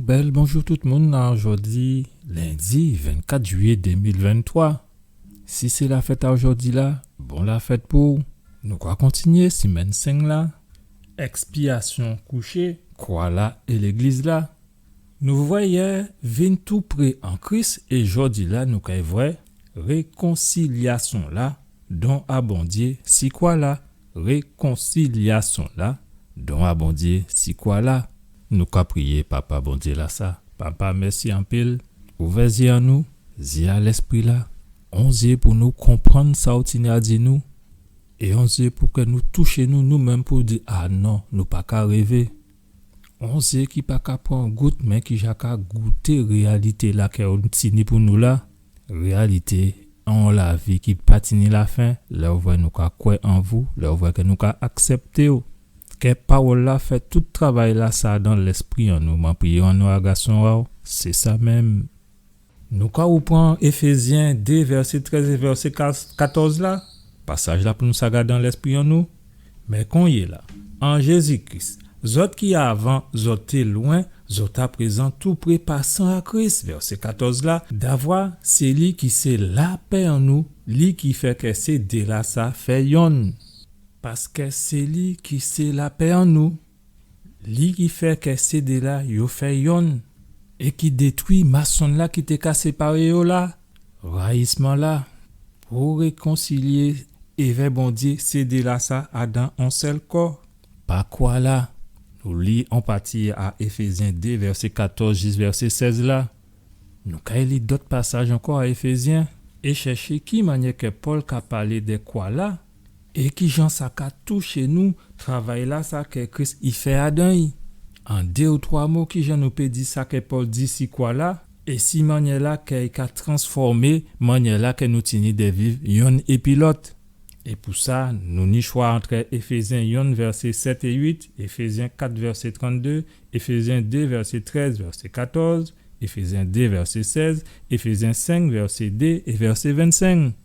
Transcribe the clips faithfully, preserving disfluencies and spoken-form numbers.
Bèl bonjou tout moun, la jòdi lendi vennkat jwiyé dé mil venntwa. Si sé lafèt a jòdi la, bon lafèt pou ou. Nou ka kontinyé simenn senk la, èkspiyasyon kouché, kwa la é légliz la. Nou vwè yè vin tou pré an Kris é jòdi la nou kay vwè rékonsilyasyon la, don a Bondyé si kwa la, rékonsilyasyon la, don a Bondyé si kwa la. Nou ka priyé. Papa Bondyé la sa. Papa, mèsi anpil. Ouvè zyé an nou, zyé a lèspri la. On zyé pou nou konprann sa ou tini a di nou. É on zyé pou kè nou touché nou, nou menm pou di, a non, nou pa ka révé. On zyé ki pa ka pran gout, men ki ja ka gouté réyalité la kè ou tini pou nou la. Réyalité on lavi ki pa tini lafen, lè ou vwè nou ka kwè an vou, lè ou vwè kè nou ka aksèpté ou. Kè pawòl la fè tout travay la sa dan lèspri an nou, mwen priyé an non a gason a ou, sé sa menm. Nou ka woupran Éfézyen dé vèsé trèz é vèsé ka-, katòz la. Pasaj la pou nou sa gadé an lèspri an nou. Mé konyéla, an Jézi Kris, zòt ki avan, zòt té lwen, zòt aprézan tou pré pa san a Kris, vèsé katòz la, davwa sé li ki sé lapè an nou, li ki fè kè sé dé la sa fè yonn. Paskè sé li ki sé lapè an nou. Li ki fè kè sé dé la yo fè yonn, é ki détwi masonn la ki té ka séparé yo la, rayisman la, pou rékonsilyé èvè Bondyé sé dé la sa adan on sèl kò. Pa kwa la, nou li on pati a Éfézyen dé, vèsé katòz jis vèsé sèz la. Nou kay li dòt pasaj ankò a Éfézyen é chèché ki mannyè kè Pòl ka palé dè kwa la, é kijan sa ka touché nou, travay la sa kè Kris i fè adan i. An dé ou twa mo, kijan nou pé di sa kè Pòl di si kwa la, é si mannyè la kè i ka transfòmé mannyè la kè nou tini dè viv yonn épi lòt. É pou sa, nou ni chwa antrè Éfézyen yonn vèsé sèt é uit, Éfézyen kat vèsé tranndé, Éfézyen dé vèsé trèz, vèsé katòz, Éfézyen dé vèsé sèz, Éfézyen senk vèsé dé é vèsé vennsenk.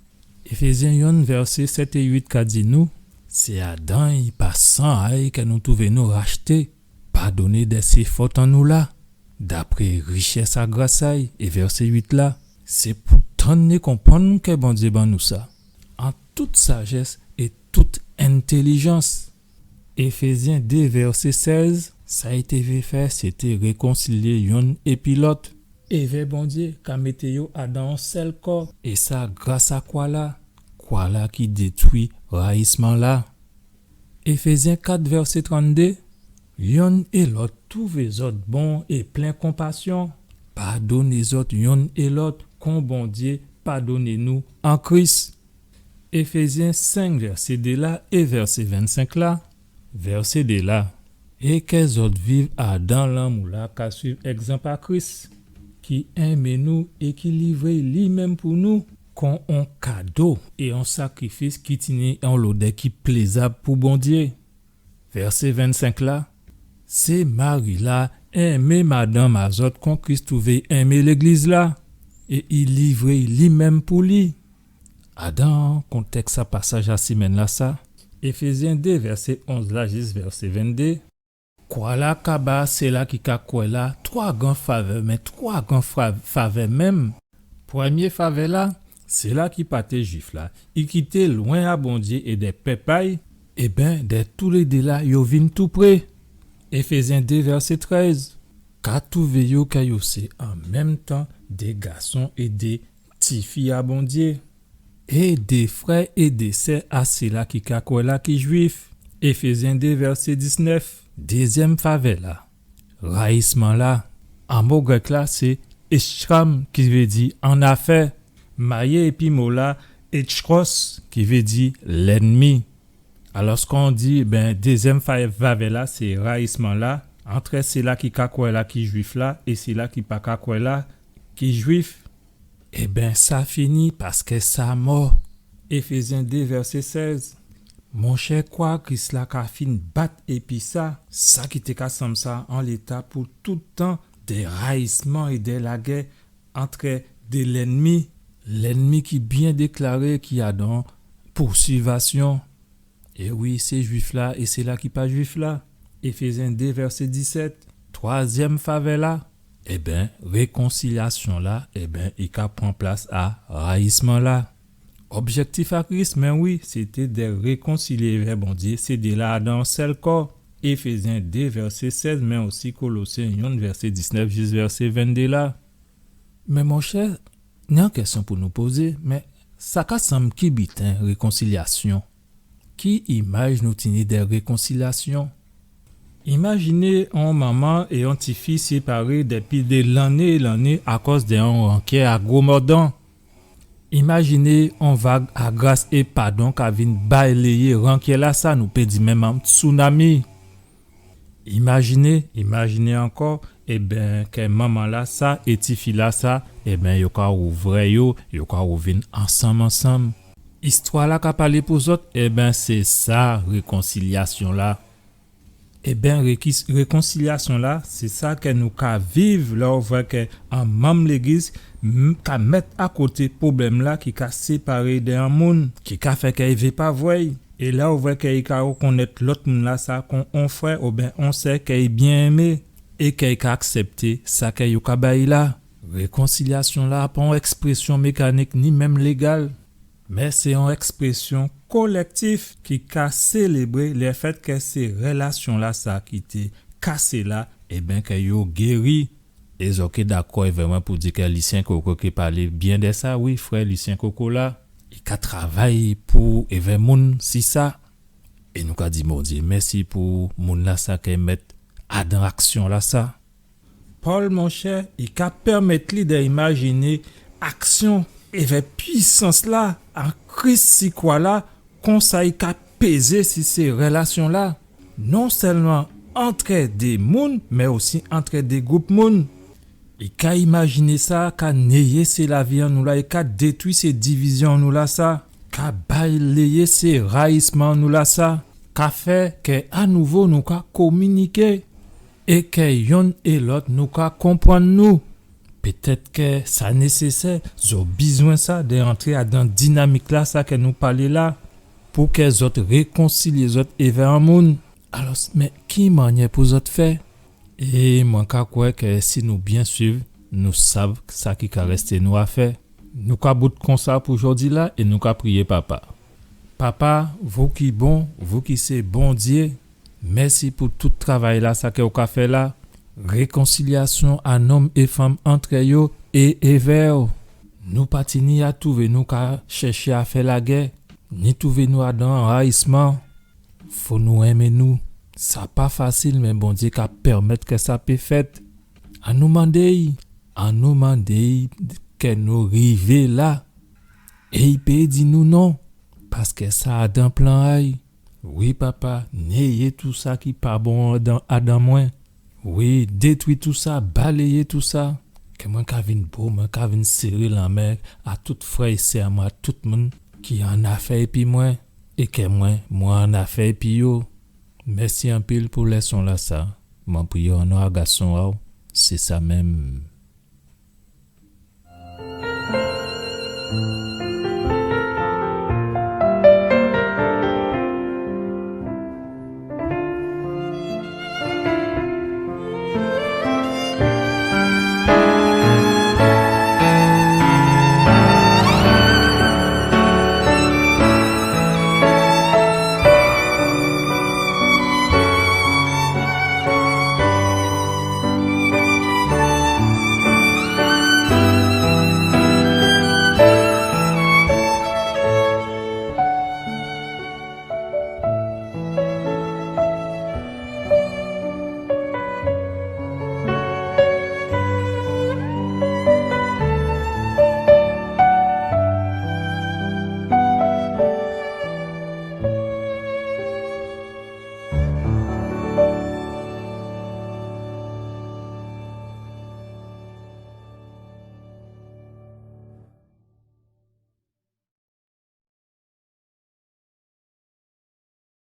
Éfézyen yonn vèsé sèt é uit ka di nou, sé adan i, pa san a i kè nou twouvé nou rachté, padonné dè sé fòt an nou la, dapré richès a gras a i, é vèsé uit la, sé pou tann é konprann kè Bondyé ban nou sa, an tout sajès é tout entèlijans. Éfézyen dé vèsé sèz, sa i té vé fè, sé té rékonsilyé yonn épi lòt. Èvè Bondyé ka mété yo adan on sèl kò. É sa gras a kwa la, kwa la ki détwi rayisman la. Éfézyen kat vèsé tranndé, yonn é lòt twouvé zòt bon é plen konpasyon. Padonné zòt yonn é lòt kon Bondyé padonné nou an Kris. Éfézyen senk vèsé dé la é vèsé vennsenk la. Vèsé dé la. É kè zòt viv adan lanmou la ka suiv ègzanp a Kris, ki enmé nou é ki livré li menm pou nou kon on kado é on sakrifis ki tini on lodè ki plézab pou Bondyé. Vèsé vennsenk la, sé mari la enmé madanm a zòt kon Kris twouvé enmé légliz la, é i livré li menm pou li. Adan kontèks a pasaj a simenn la sa, Éfézyen dé vèsé onz la jis vèsé venndé, kwa la ka ba séla ki ka kwè la twa gran favè, mé twa gran fra-, favè menm. Prèmyé favè la, séla ki pa té Jwif la, i ki té lwen a Bondyé é dè pèp a-y, ében, dè toulédé la, yo vin tou pré. Éfézyen dé vèsé trèz, ka twouvé yo kè yo sé an menm tan dé gason é dé tifi a Bondyé, é dé frè é dé sè a séla ki ka kwè la ki Jwif. Éfézyen dé vèsé diznèf. Dézyèm favè la, rayisman la. An mo grèk la, sé echram, ki vé di an afè. Mayé épi mo la, echros, ki vé di lènmi. Alò, kan ou di, ben, dézyèm fa-, favè la, sé rayisman la, antrè séla ki ka kwè la ki Jwif la, é séla ki pa ka kwè la ki Jwif. Ében, sa fini, paskè sa mò. Éfézyen dé vèsé sèz. Monchè, kwa Kris la ka fin bat épi sa, sa ki té ka sanm sa an léta pou tout tan dè rayisman é dè lagè antrè dé lènmi, lènmi ki byen déklaré ki adan pousuivasyon. É wi, sé Jwif la é séla ki pa Jwif la. Éfézyen dé vèsé disèt. Twazyèm favè la, Ében, rékonsilyasyon-la, ében, i ka pran plas a rayisman-la. Objèktif a Kris, mé wi, sété dè rékonsilyé èvè Bondyé, sé dé-la adan on sèl kò. Éfézyen dé, vèsé sèz, mé osi Kolosyen yonn, vèsé diznèf jis vèsé venndé la. Mé monchè, ni on kèsyon pou nou pozé, mé sa ka sanm ki biten rékonsilyasyon? Ki imaj nou tini dè rékonsilyasyon? Imajiné on manman é on tifi séparé dépi dé lanné é lanné akòz dè on rankyè a gwo mòdan. Imajiné on vag a gras é padon ka vin baléyé rankyè-lasa, nou pé di menm on tsunami. Imajiné, imajiné ankò, ében, kè manman-lasa é tifi-lasa, ében, yo ka wouvwè yo, yo ka wouvin ansanm, ansanm. Istwa-la ka palé pou zòt, ében, sé sa, rékonsilyasyon-la. Ében, rékis-, rékonsilyasyon-la, sé sa kè nou ka viv lè ou vwè kè on manm légliz m-, ka mèt akoté pwoblèm-la ki ka séparé dè on moun, ki ka fè kè i vé pa vwè'y. É lè ou vwè kè i ka rèkonnèt lòt moun-lasa kon on frè oben on sè kè i byen enmé, é kè i ka aksèpté sa kè yo ka ba'y la. Rékonsilyasyon-la pa on èksprésyon mékanik ni menm légal, mé sé on èksprésyon kolèktif ki ka sélébré lèfèt kè sé rélasyon-lasa ki té kasé la, ében, kè yo géri. É zòt ké dakò èvè mwen pou di kè Lisyen Koko ké palé byen dè sa, wi, frè Lisyen Koko la, i ka travay pou èvè moun si sa. É nou ka di Bondyé mèsi pou moun-lasa kè mèt adan aksyon-lasa. Pòl, monchè, i ka pèmèt li dè imajiné aksyon èvè pwisans-la an Kris si kwa-la, konsa i ka pézé si sé rélasyon-la, non sèlman antrè dé moun, mé osi antrè dé gwoup moun. I ka imajiné sa ka néyé sé lavi an nou la, i ka détwi sé divizyon an nou lasa, ka baléyé sé rayisman an nou lasa, ka fè kè anouvo nou ka kominiké, é kè yonn é lòt nou ka konprann nou. Pétèt kè sa nésésè, zòt bizwen sa, dè antré adan dinamik-lasa kè nou palé la, pou kè zòt rékonsilyé zòt èvè on moun. Alò, mé ki mannyè pou zòt fè? É mwen ka kwè kè si nou byen swiv, nou sav sa ki ka rèsté nou a fè. Nou ka bout konsa pou jòdi-la é nou ka priyé Papa. Papa, vou ki bon, vou ki sé Bondyé, mèsi pou tout travay-lasa kè ou ka fè la. Rékonsilyasyon a nonm é fanm antrè yo é èvè'w. Nou pa tini a twouvé nou ka chèché a fè lagè, ni twouvé nou adan rayisman. Fò nou enmé nou. Sa pa fasil, mé Bondyé ka pèmèt kè sa pé fèt. Annou mandé'y, annou mandé'y kè nou rivé la. É i pé di nou non, paskè sa adan plan a'y. Wi, Papa, néyé tousa ki pa bon adan, adan mwen. Wi, détwi tousa, baléyé tousa. Kè mwen ka vin bo, mwen ka vin séré lanmen a tout frè é sè mwen, a tout moun ki an afè épi mwen, é kè mwen, mwen an afè épi yo. Mèsi anpil pou lèson-lasa. Mwen priyé an non a gason a'w, sé sa menm.